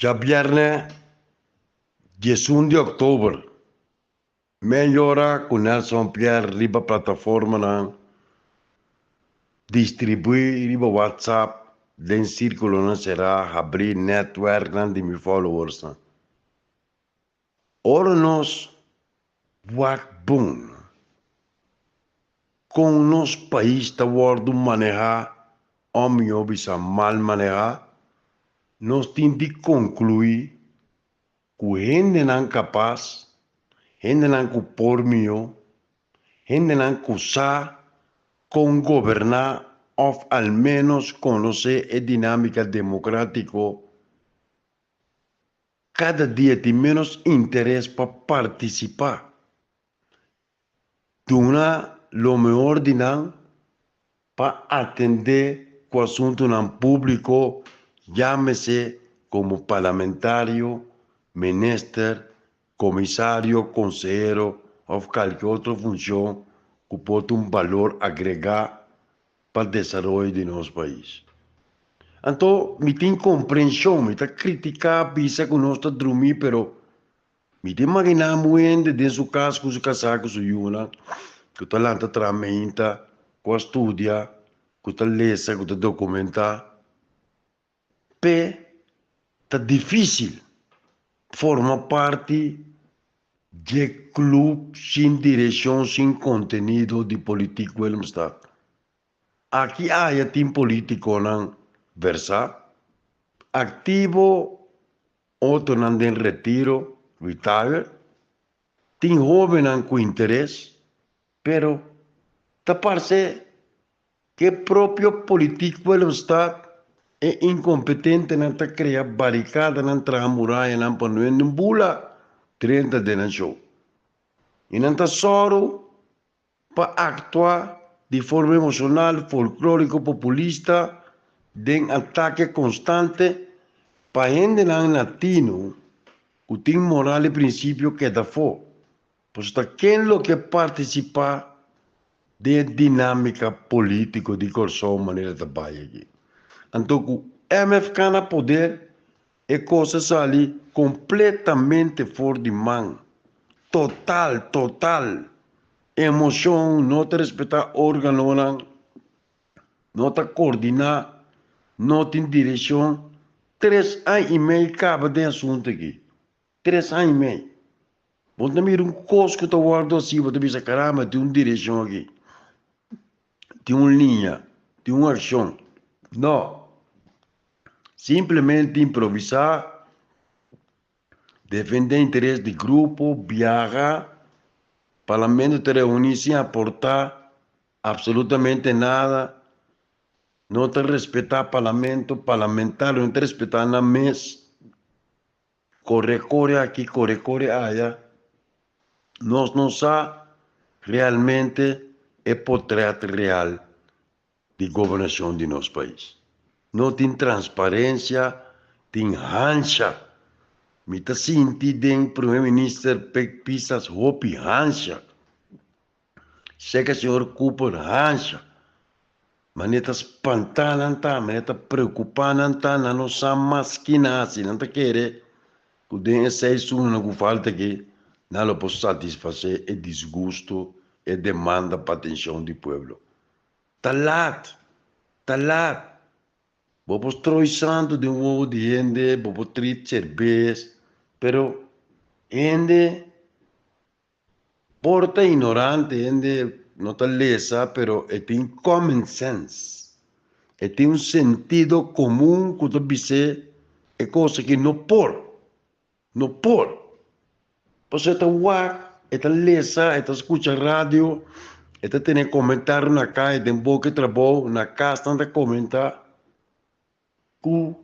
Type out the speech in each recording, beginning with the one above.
Djabièrnè 11 di òktober, mei ora ku Nelson Pierre riba plataformanan distribuí riba WhatsApp den sírkulonan será habrí nètwèrknan di mi followersnan. Ora nos wak bon kon nos pais ta wòrdu manehá òf mihó bisa mal manehá, nos tin di konkluí ku hendenan kapas, hendenan ku por mihó, hendenan ku sa kon goberná òf al ménos konosé e dinámika demokrátiko, Kada dia tin ménos interes pa partisipá. Duna lo mehor di nan pa atendé ku asuntunan públiko, yámese komo parlamentario, minister, komisario, konsehero òf kalke otro funshon ku por ta un balor agregá pa desaroyo di nos pais. Anto mi tin komprenshon, mi ta kritiká, bisa ku nos ta drumí, pero mi ta imaginá un hende den su kas ku su kasá ku su yunan ku ta lanta traha meinta, ku a studia, ku ta lesa, ku ta dokumentá. P'e ta difísil forma parti dje club sin direccion, sin contenido di politiek Willemstad. Aki aya tin politiconan versa, activo, otronan den retiro, retire, tin hobennan cu interes, pero ta parce Ke propio politiek Willemstad e inkompetentenan ta krea barikadanan traha murayanan pa no hende bula drenta den nan show. I nan ta sòru pa aktua di forma emoshonal, folklóriko, populista den atake konstante pa hendenan na tinu ku tin moral i prinsipio keda afó. Pasobra ta ken lo ke partisipá den e dinámika polítiko di Kòrsou manera ta bai aki? Anto ku MFK na poder e kos a sali kompletamente for di man. Total, total. Emoshon, no ta respetá órganonan, no ta kordiná, no tin direkshon. Tres aña i mei kaba den asuntu aki. Tres aña i mei. Bo ta mira un kos ku ta wòrdu hasi, bo ta bisa, Karamba, tin un direkshon aki. Tin un liña, tin un akshon. No. Simplemente improvisá, defendé interes di grupo, biaha, parlamento ta reuní sin aportá absolutamente nada, no ta respetá parlamento, parlamentario no ta respetá nan mes. Kore kore aki, kore kore aya, nos no sa realmente e potret real di gobernacion di nos pais. No tin transparencia, tin hansha. Mi ta sinti den Primer Minister Pek Pisas hopi hansha. Seka señor Cooper hansha. Manera ta spantá nan ta, manera ta preokupá nan ta, nan no sa mas ki nan hasi. Nan ta kere ku den e seis lunanan ku falta aki, nan lo por satisfasé e disgusto, e demanda pa atenshon di pueblo. Ta lat! Ta lat! Bo por stroi santu den wowo di hende, bo por trit serbes, pero hende Por ta ignorante, hende no ta lesa, pero e tin common sense. E tin un sentido comun cu ta bis'é e cos aki no por, no por. Pasobra e ta wak, e ta lesa, e ta scucha radio, e ta tene comentario na caya, den boca di trabou, na cas nan ta comenta Ku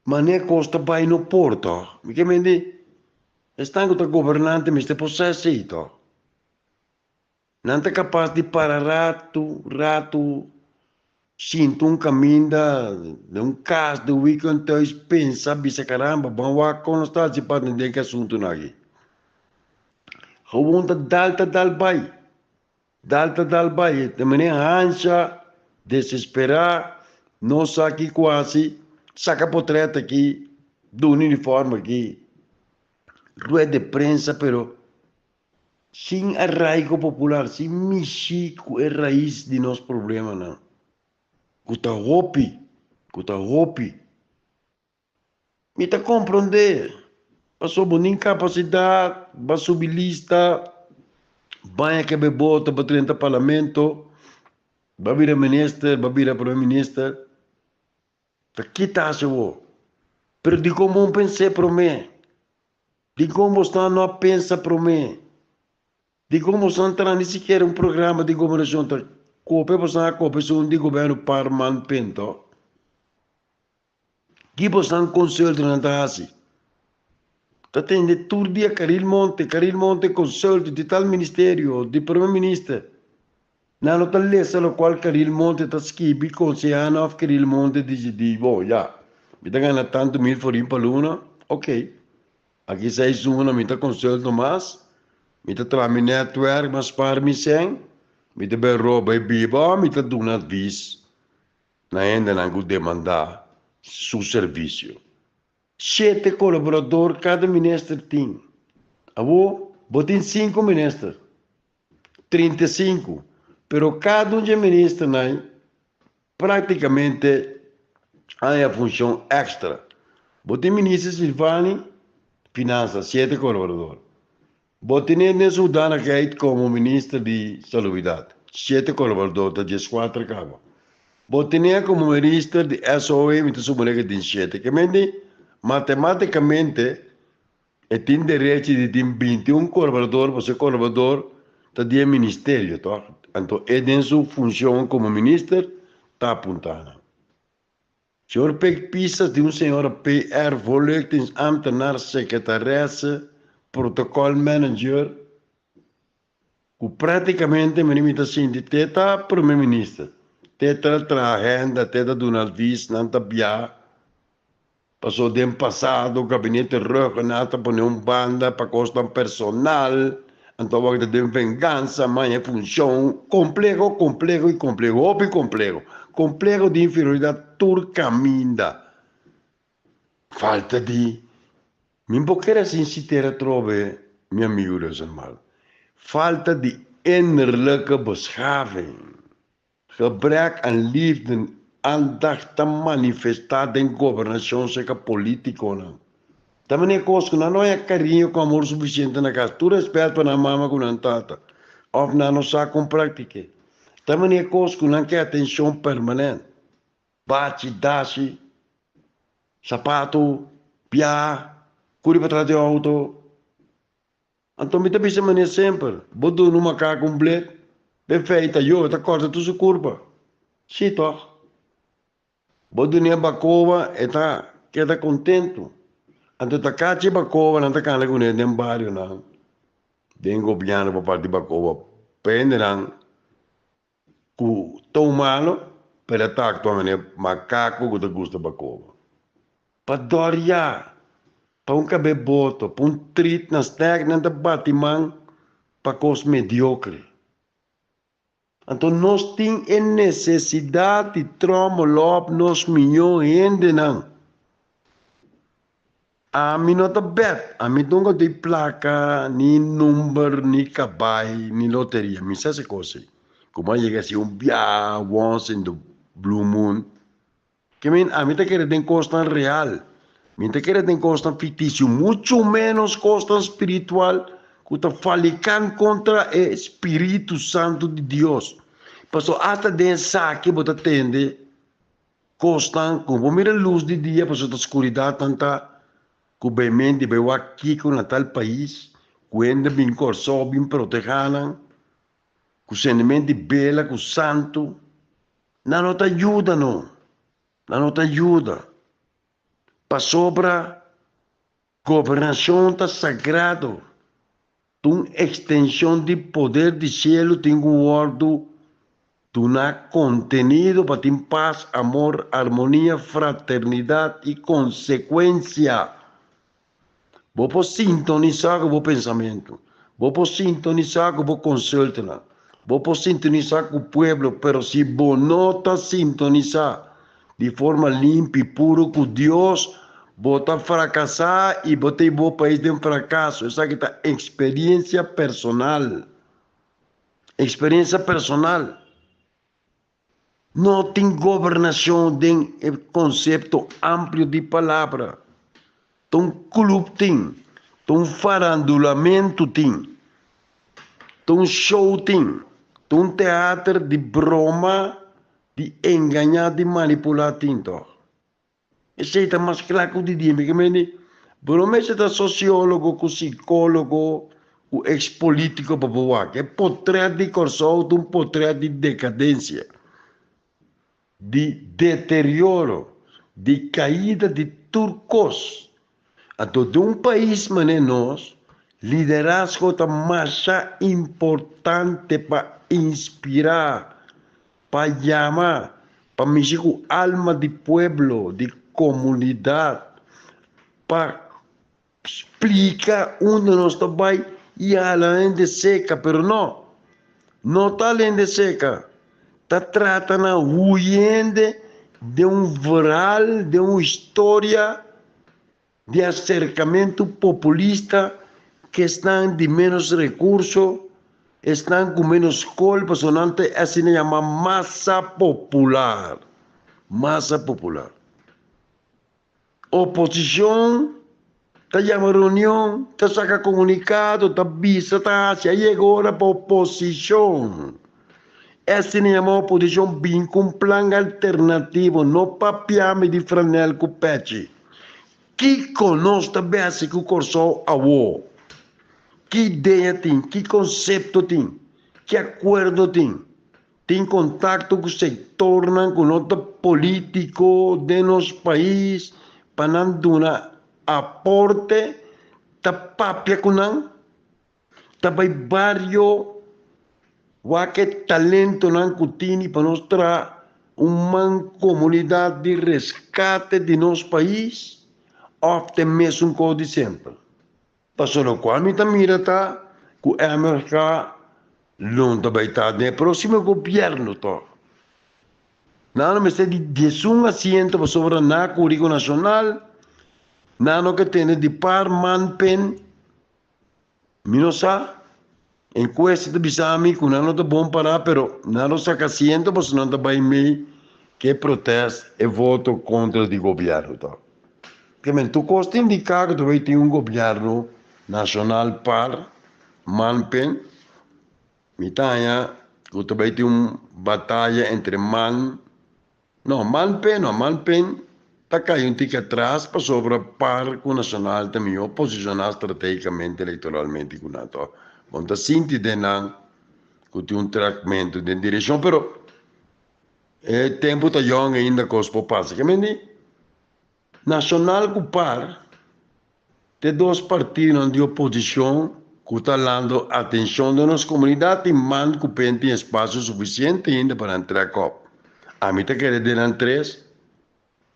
manera kos ta bai no por tòg. Mi ke mende esnan ku ta gobernante mester por sa esei tòg. Nan ta kapas di para ratu ratu sinta un kaminda den un kas den un weekend thuis pensa bisa karamba ban wak kon nos ta hasi pa atendé ki asuntunan aki. Gewoon ta dal ta dal bai. Dal ta dal bai, e ta manera hansha, desesperá, no sa kiko hasi, saka potret aki. Duna uniforme aki, rueda de prensa pero sin arraigo popular, sin mishi ku e rais di nos problemanan, ku ta hopi, ku ta hopi. Mi ta komprondé, pasobra bo nin kapasidat, bo a subi lista, baña kebe boto pa drenta parlamento, bo a bira minister, bo a bira prome minister. Ta kita hasi awor? Pero dikon bo no pens'é promé? Dikon bosnan no a pensa promé? Dikon bosnan traha ni sikiera un programa di gobernashon? Ta kopia bosnan a kopia esun di gobièrnu Parman Pinto? Ki bosnan konsultonan ta hasi? Ta tende tur dia Caril Monte, Caril Monte konsulto di tal ministerio, di prome minister. Nan no ta lesa lokual Caril Monte ta skibi, konsehá nan òf Caril Monte disidí, bo, ya, mi ta gana tantu mil forin pa luna, ok, aki seis luna mi ta konsulto mas, mi ta traha mi nètwèrk, mi a spar mi sèn, mi ta bai roba i biba òf mi ta duna advis na hendenan ku demandá su servisio. Shete kolaborador kada minister tin. Awor bo tin sinku minister. 35, pero kada un dje ministernan praktikamente haña funshon èkstra. Bo tin minister Silvani, Finansa, shete kolaborador. Bo tin Ernest Hoedanigheid komo minister di Salubridat, shete kolaborador, ta dieskuater kaba. Bo tin'é komo minister di SOE, mi ta suponé ke tin shete. Ke mende, matematikamente, E tin derechi di tin 21 kolaborador pasobra e kolaborador ta di e ministerio, tòg? Anto e den su funshon komo minister ta apuntá nan. Señor Pek Pisas di un señora PR voorlichtingsambtenaar, secretaresse, protocol manager ku práktikamente mi mi ta sinti te ta prome minister, te ta traha agenda, te ta duna advis, nan ta bia. Paso den pasado gabinete Rhuggenaath ta pone un banda pa cosnan personal, anto awor ta den vengansa, maña e funcion. Compleho, compleho y compleho, hopi compleho. Compleho di inferioridad tur caminda. Falta di, mi bo kere sin citera atrobe mi amigo Reuzenmal, falta di innerlijke beschaving. Gebrek aan liefde aandacht ta manifestá den gobernashon serka polítikonan. Ta manera kos ku nan no haña kariño ku amor sufisiente na kas, tur rèspèt pa nan mama ku nan tata, òf nan no sa kon praktik'é. Ta manera kos ku nan ke atenshon permanent, bachi, dashi, sapatu, pia, kuri patras di outo. Anto mi ta bisa manera semper, bo duna un makaku un blet, be feita yo, e ta kòrta tur su kurpa. Sí tòg. Bo dun'é bakoba, e ta keda kontentu. Anto ta kachi bakoba nan ta kanda kuné den barionan, den gobièrnu pa parti bakoba pa hendenan ku ta humano, pero e ta aktua manera makaku ku ta gusta bakoba. Pa dòria, pa un kab'é boto, pa un trit na stèk nan ta bati man pa kos mediokre. Anto nos tin e nesesidat di tròmel òp nos mihó hendenan. Ami no ta bèt, ami nunka dui plaka, ni number, ni kabai, ni loteria. Mi sa si kos ei. Kuma a yega si un bia, once in the blue moon. Ke men, ami ta kere den kosnan real. Mi ta kere den kosnan fiktisio, muchu ménos kosnan spiritual ku ta falikan kontra e Spiritu Santu di Dios. Pasobra asta den esaki bo ta tende Kosnan ku bo mira lus di dia pasobra ta skuridatnan ta ku bay mente bay wak kiko na tal pais ku hende bin Kòrsou bin protehá nan ku sentiment di bela ku santu nan no ta yuda no nan no ta yuda pasobra gobernashon ta sagrado Ta un ekstenshon di poder di shelu tin ku wòrdu duná kontenido pa tin pas, amor, armonia, fraternidat i konsekuensia. Bo por sintonisá ku bo pensamentu, bo por sintonisá ku bo konsultonan, bo por sintonisá ku pueblo, pero si bo no ta sintonisá di forma limpi i puru ku Dios, Bo ta frakasá i bo ta hiba bo pais den frakaso. Esaki ta eksperensia personal. Eksperensia personal. No tin gobernashon den e konsepto amplio di palabra. Ta un klup tin, ta un farandulamentu tin, ta un show tin, ta un teater di broma, di engañá, di manipulá tin tòg. Esei ta mas kla ku di dimi. Ke mende, bo no mester ta sosiólogo ku sikólogo ku eks polítiko pa bo wak. E potrèt di Kòrsou ta un potrèt di dekadensia, di deterioro, di kaida di tur kos. Anto den un pais manera nos, liderazgo ta masha importante pa inspirá, pa yama, pa mishi ku alma di pueblo, di komunidat, pa splika unda nos ta bai i hala hende seka, pero no, no ta hala hende seka, ta trata na hui hende den un verhal, den un historia di aserkamentu populista ku esnan di ménos rekurso, esnan ku ménos skol, pasobra nan ta asina yama masa popular, masa popular. Oposishon ta yama reunion, ta saka komunikado, ta bisa, ta hasi, a yega ora pa oposishon. Esei nan yama oposishon bin ku un plan alternativo, no papiami di franel ku pechi. Kiko nos ta besi ku Kòrsou awor? Ki idea tin? Ki konsepto tin? Ki akuerdo tin? Tin kontakto ku sektornan ku no ta polítiko den nos pais pa nan duna aporte? Ta papia ku nan? Ta bai bario wak e talentonan ku tini pa nos traha un mankomunidat di reskate di nos pais òf ta e mesun kos di semper? Pasobra lokual mi ta mira ta ku MFK lo ta bai ta den e próksimo gobièrnu tòg. Nan lo mester di 11 asiento pasobra na Kuriku Nashonal nan no ke tene di par man pen. Mi no sa. Enkuesta ta bisa mi ku nan no ta bon pará, pero nan lo saka asiento pasobra nan ta bai mei ku e protest, e voto kontra di gobièrnu ta. Ke tur kos ta indiká ku ta bai tin un gobièrnu nashonal par, man pen. Mi ta haña ku ta bai tin un bataya entre man. No, Manpen no, Manpen ta kai un tiki atras pasobra par ku Nacional ta mihó posishoná strategikamente elektoralmente ku nan to. Bon ta sinti den nan ku tin un trakmentu den direkshon pero e tempu ta yòn ainda kos por pasa. Ke mende Nacional ku par Te dos partidonan di oposicion cu ta lando atencion den nos comunidad tin man cu pen tin espacio suficiente ainda pa nan trek op. Ami ta kere den nan tres,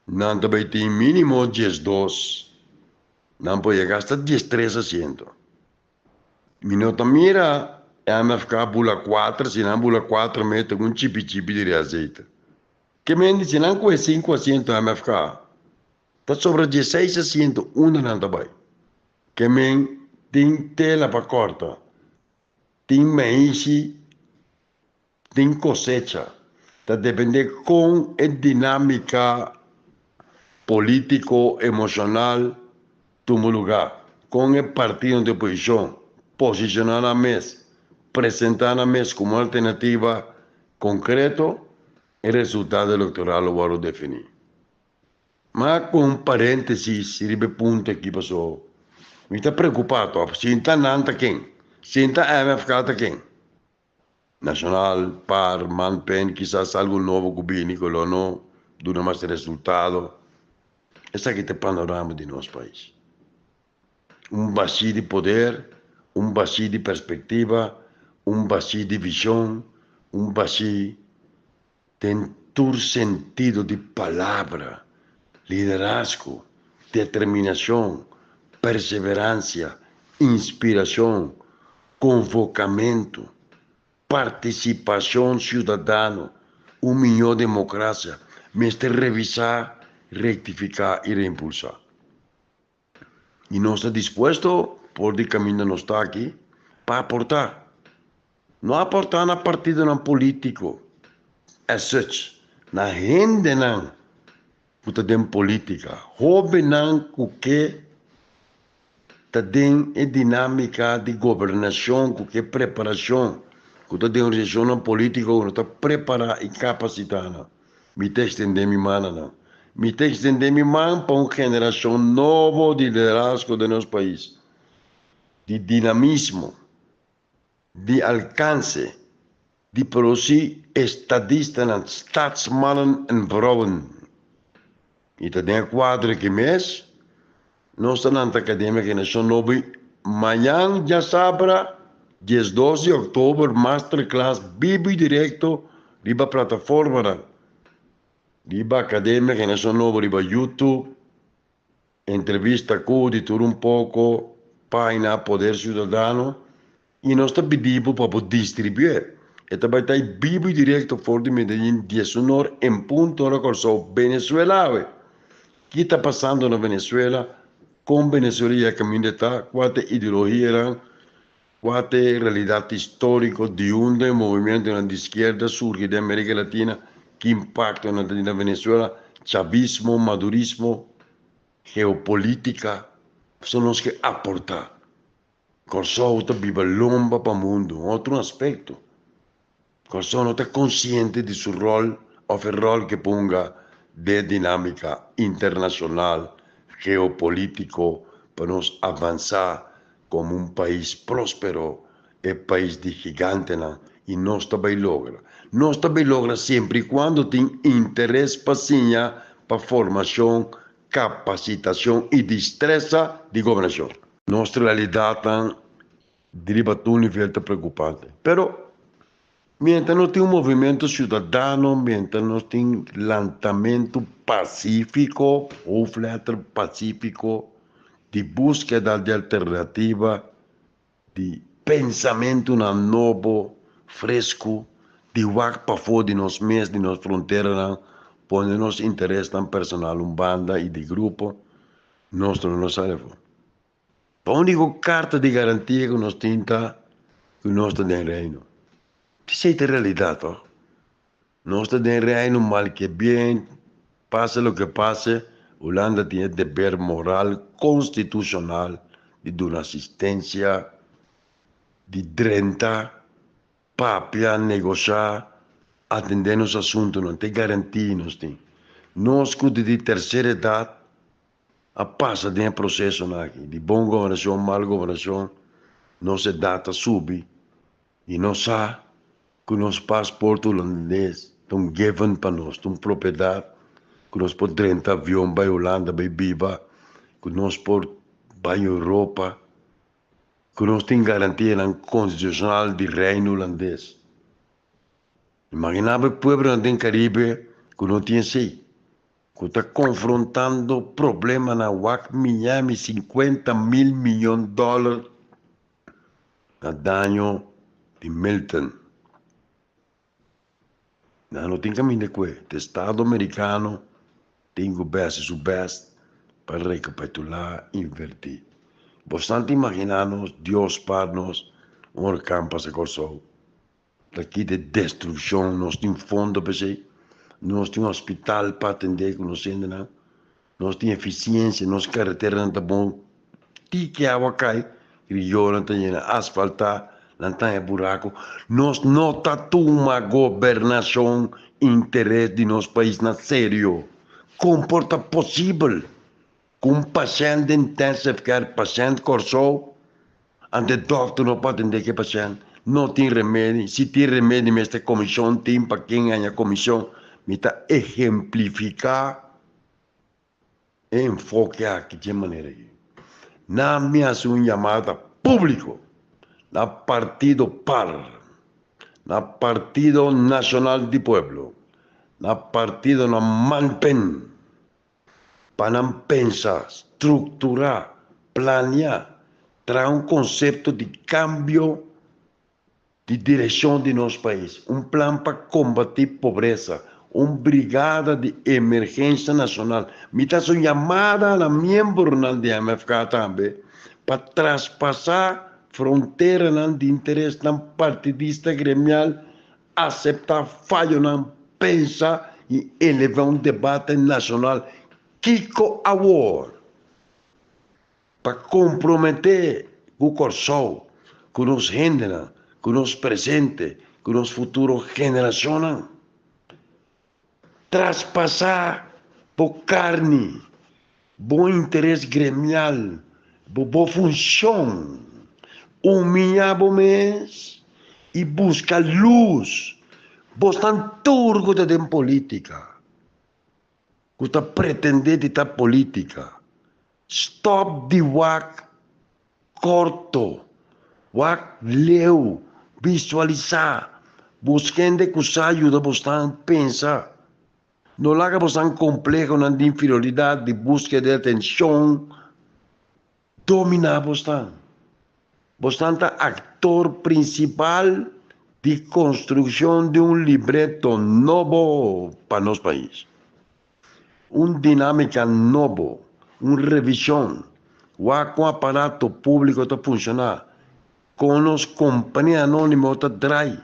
nan ta bay tin minimo 12, nan por yega hasta 13 asiento. Mi no ta mira MFK bula cuater, si nan bula cuater me ta un chipi chipi di azeite. Ke men di si nan coge cinco asiento MFK, Ta sobra dieseis asiento unda nan ta bai. Ke men tin tela pa kòrta, tin maishi, tin kosecha. Ta dependé kon e dinámika polítiko, emoshonal tuma lugá, kon e partidonan di oposishon posishoná nan mes, presentá nan mes komo alternativa konkreto, e resultado elektoral lo wòrdu definí. Ma ku un paréntesis riba e punto aki paso mi ta preokupá tòg, sinta nan ta ken? Sinta MFK ta ken? Nashonal, par, man, pen, kisas algu nobo ku bini ku lo no duna mas resultado. Esaki ta e panorama di nos pais. Un bashí di poder, un bashí di perspektiva, un bashí di vishon, un bashí Den tur sentido di palabra, liderazgo, determinacion, perseverancia, inspiracion, convocamento, participacion ciudadano, un miho democracia mester revisa, rectifica y reimpulsa. I nos ta dispuesto, por di kaminda nos ta aki, pa aportá. No aportá na partidonan polítiko as such, na hendenan ku ta den polítika, hóbennan ku ke ta den e dinámika di gobernashon, ku ke preparashon, ku ta den organisashonnan polítiko ku no ta prepará i kapasitá nan. Mi ta ekstendé mi man na nan. Mi ta ekstendé mi man pa un generashon nobo di liderazgo den nos pais, di dinamismo, di alkanse, di produsí estadistanan, staatsmannen en vrouwen. I ta den e kuadro aki mes, nos ta lanta Akademia Generashon Nobo i mañan djasabra 12 di òktober masterclass bibu i direkto riba plataformanan riba Akademia Generashon Nobo riba YouTube, Entrevista ku di tur un poko página Poder Ciudadano i nos ta pidi bo pa bo distribué. E ta bai ta bibu i direkto for di Medellín 11 or en punto ora Kòrsou, Venezuela awe. Ki ta pasando na Venezuela? Kon Venezuela yega kaminda e ta? Kua ta e ideologianan? Kua ta e realidat históriko di unda e movimentonan di iskierda surgi den Amerika Latina? Ki impakto nan ta tin na Venezuela? Chavismo, madurismo, geopolítika, pasobra nos ke aportá. Kòrsou ta biba lomba pa mundu, un otro aspekto. Kòrsou no ta konsiente di su ròl òf e ròl ke ponga den dinámika internashonal, geopolítiko pa nos avansá komo un pais próspero, e pais di gigantenan i nos ta bai logra. Nos ta bai logra siempre i kuando tin interes pa siña pa formashon, kapasitashon i distresa di gobernashon. Nos realidatnan Di riba tur nivel ta preocupante. Pero mientras no tin un movimiento ciudadano, mientras no tin lantamento pacifico, hoofdletter pacifico, di buskeda di alternativa, di pensamentonan nobo, fresco, di wak pafó di nos mes, di nos fronteranan, pone nos interesnan personal un banda y di grupo, nos lo no sali afó. Pa úniko karta di garantia ku nos tin ta ku nos ta den Reino. Esei ta e realidat tok. Nos ta den Reino mal ke bien, pase loke pase, Hulanda tin e deber moral konstitushonal di duna asistensia, di drenta, papia, negoshá, atendé nos asuntunan. Ta e garantia nos tin. Nos ku ta di terser edat A pasa den e prosesonan aki di bon gobernashon, mal gobernashon, nos edat ta subi i nos sa ku nos pasport hulandes ta un geven pa nos, ta un propiedat ku nos por drenta avion bai Hulanda bai biba, ku nos por bai Europa, ku nos tin garantianan konstitushonal di Reino Hulandes. Imagina bo e pueblonan den Karibe ku no tin esei. Ku ta konfrontando problemanan wak Miami 50 mil miyon dòler na daño di Milton. Nan no tin kaminda kue. Te estado merikano tin ku bèsti su bèst pa rekapitulá, invertí. Bosnan ta imaginá nos, Dios spar nos, un orkan pasa Kòrsou. Ta kita e destrukshon, nos tin fondo pa esei, nos tin hospital pa atendé ku nos hendenan, nos tin efisiensia, nos kareteranan ta bon, tiki awa kai, rionan ta yena asfaltá, nan ta haña buraku. Nos no ta tuma gobernashon interes di nos pais na serio. Kon por ta posibel ku un pashènt den intensive care, pashènt Kòrsou, Ante dòkter no por atendé ke pashènt, no tin remedi, si tin remedi mester komishon tin pa ken haña komishon. Mi ta ehemplifiká e enfoke aki dje manera aki. Nan mi hasi un yamada públiko na Partido par, na Partido Nashonal di Pueblo, na partidonan Manpen, Pa nan pensa, strukturá, plania, traha un konsepto di kambio di direkshon di nos pais, un plan pa kombatí pobresa, Un brigada di emergensia nashonal. Mi ta hasi un yamada na miembronan di MFK tambe pa traspasá fronteranan di interesnan partidista gremial, aseptá fayonan, pensa i elevá un debate nashonal kiko awor? Pa komprometé ku Kòrsou, ku nos hendenan, ku nos presente, ku nos futuro generashonnan. Traspasá bo karni, bo interes gremial, bo bo funshon. Humiyá bo mes i buska lus. Bosnan tur ku ta den polítika. Ku ta pretendé di ta polítika. Stòp di wak korto, wak leu, visualisá. Buska hende ku sa yuda bosnan pensa. No laga bosnan komplehonan di inferioridat, di buskeda di atenshon dominá bosnan. Bosnan ta aktor prinsipal di konstrukshon di un libreto nobo pa nos pais. Un dinámika nobo, un revishon, wak kon aparato públiko ta funshoná, kon nos kompania anónimo ta drai,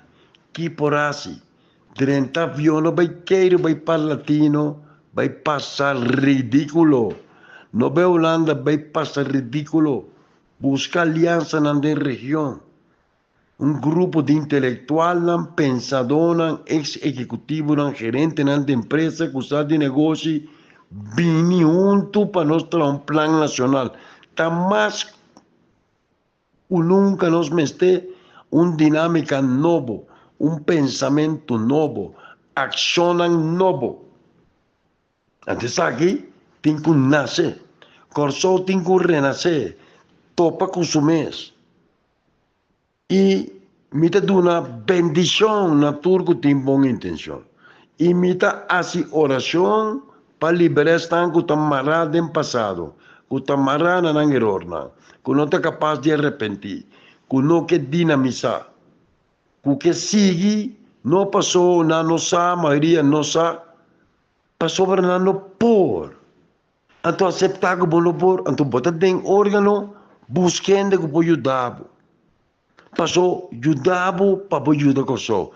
ki por hasi, drenta avion no bai keiru bai Parlatino bai pasa ridíkulo, no bai Hulanda bai pasa ridíkulo, buska aliansanan den region. Un grupo di intelektualnan, pensadónan, eks ehekutivonan, gerentenan di empresa ku sa di negoshi bini huntu pa nos traha un plan nashonal. Ta mas ku nunka nos mester un dinámika nobo, un pensamentu nobo, akshonnan nobo. Anto esaki tin ku nase. Kòrsou tin ku renasé, topa ku su mes. I mi ta duna bendishon na tur ku tin bon intenshon. I mi ta hasi orashon pa liberá esnan ku ta mará den pasado, ku ta mará na nan erornan, ku no ta kapas di arepentí, ku no ke dinamisá, ku ke sigui no paso nan no sa, mayoria no sa, pasobra nan no por. Anto aseptá ku bo no por, anto bo ta den órgano buska hende ku por yuda bo. Paso yuda bo pa bo yuda Kòrsou.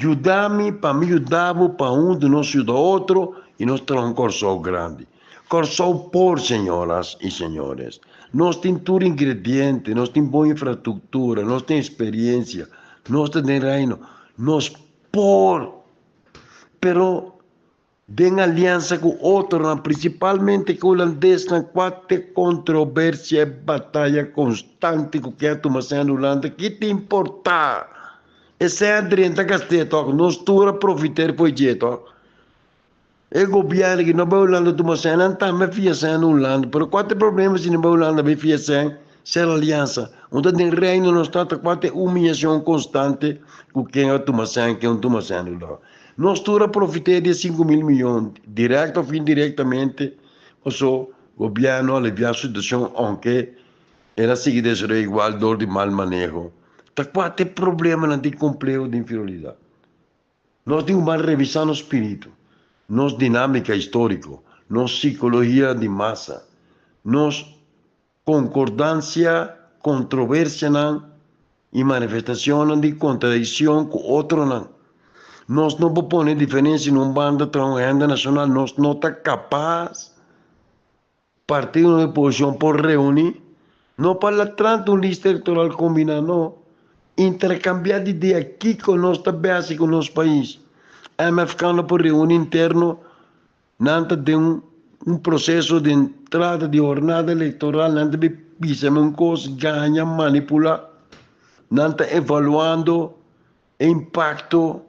Yuda mi pa mi yuda bo pa huntu nos yuda otro i nos traha un Kòrsou grandi. Kòrsou por, señoras i señores. Nos tin tur ingrediente, nos tin bon infrastruktura, nos tin eksperiensia, nos ta den Reino. Nos por! Pero Den aliansa ku otronan, prinsipalmente ku hulandesnan, kua t'e kontroversia e bataya konstante ku ke a tuma seña di Hulanda? Ki ta importá? E seña drenta kast'é tòg, nos tur a profiter fo'i dje tòg. E gobièrnu ki no bai Hulanda tuma seña, nan tambe a fia seña na Hulanda. Pero kua t'e problema si no bai Hulanda bai fia seña? Sera aliansa. Un ta den Reino nos ta ta kua t'e humiyashon konstante ku ken a tuma seña, ken no tuma seña di Hulanda. Nos tur a profit'é di e 5000 miyon, dirèkt òf indirektamente, paso gobièrnu a aliviá situashon ounke el a sigui desaroyá igual dor di mal maneho. Ta kua ta e problemanan di kompleho di inferioridat? Nos tin ku ban revisá nos spiritu, nos dinámika históriko, nos sikologia di masa, nos konkordansia, kontroversianan i manifestashonnan di kontradikshon ku otronan. Nos no por pone diferensia na un banda tra un agenda nashonal, nos no ta kapas. Partidonan di oposishon por reuní, no pa latranta un lista elektoral kombiná, no. Interkambiá di idea kiko nos ta bèsi ku nos pais. MFK no por reuní interno. Nan ta den un proseso di entrada di hornada elektoral, nan ta bin bisa mi un kos, gaña, manipulá. Nan ta evaluando e impakto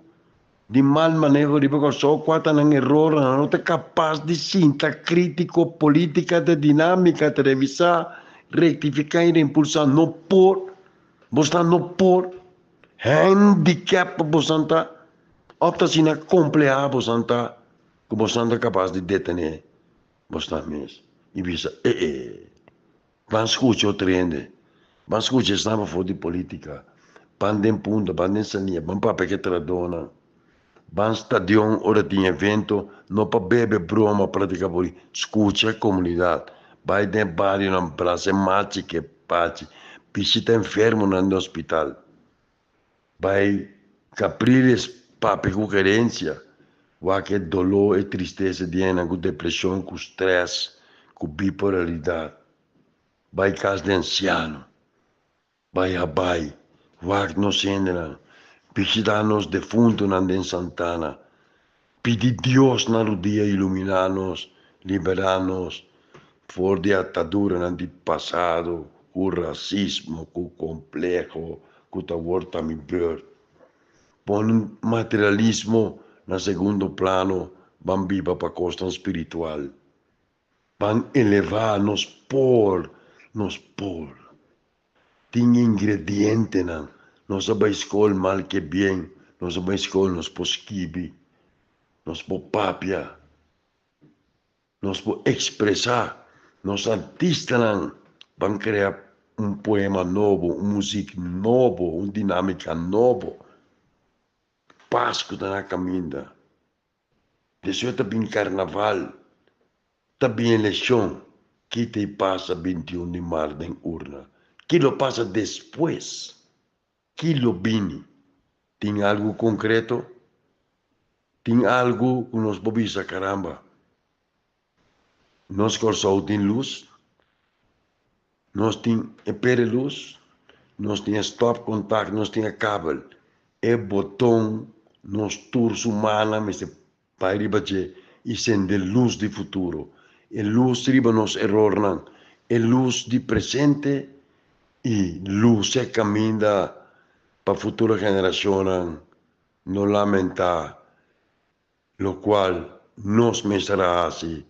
di mal maneho riba Kòrsou, kua ta nan erornan. Nan no ta kapas di sinta krítiko, polítika ta dinámika, ta revisá, rektifiká i reimpulsá. No por, bosnan no por. Handicap bosnan ta, òf ta asina komplehá bosnan ta. Ku bosnan ta kapas di detené bosnan mes i bisa, E-e, ban skucha otro hende, ban skucha esnan pafó di polítika, ban den punta, ban den sania, ban papia ku e trahadónan. Ban stadion ora tin evento, no pa bebe, broma, pratica poli, scucha comunidad. Bay den barionan, brasa e machi cu e pachi, bishita enfermonan den hospital. Bay Capriles papia cu gerencia, wak e dolor, e tristesa di hendenan cu depresion, cu stress, cu bipolaridad. Bay cas di anciano. Bai a bai, wak nos hendenan, bishitá nos defuntonan den Santana, pidi Dios na rudia iluminá nos, liberá nos for di ataduranan di pasado ku rasismo, ku kompleho, ku ta wor ta mi beurt. Pone materialismo na segundo plano, ban biba pa kosnan spiritual. Ban elevá nos por, nos por. Tin ingredientenan. Nos a bai skol mal ke bien, nos a bai skol, nos por skibi, nos por papia, nos por ekspresá. Nos artistanan ban krea un poema nobo, un muzik nobo, un dinámika nobo. Pasku ta na kaminda. Despues ta bin karnaval, ta bin elekshon, kita i pasa 21 di mart den urna. Ki lo pasa despues? Ki lo bini? Tin algu konkreto? Tin algu ku nos por bisa karamba, nos Kòrsou tin lus, nos tin e pere lus, nos tin e stop contact, nos tin e kabel. E boton nos tur su mannan mester bai riba dje i sende lus di futuro. E lus riba nos erornan, e lus di presente i lus e kaminda pa futuro generashonnan no lamentá Locual nos mester a haci,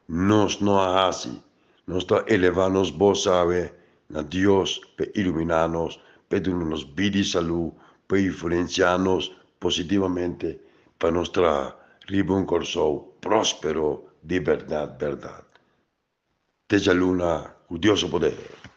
nos no a haci. Nos ta eleva nos bos awe na Dios p'e ilumina nos, p'e duna nos bida y salud, p'e influencia nos positivamente pa nos traha riba un Corsou prospero di berdad berdad. Te djaluna cu Dios su poder.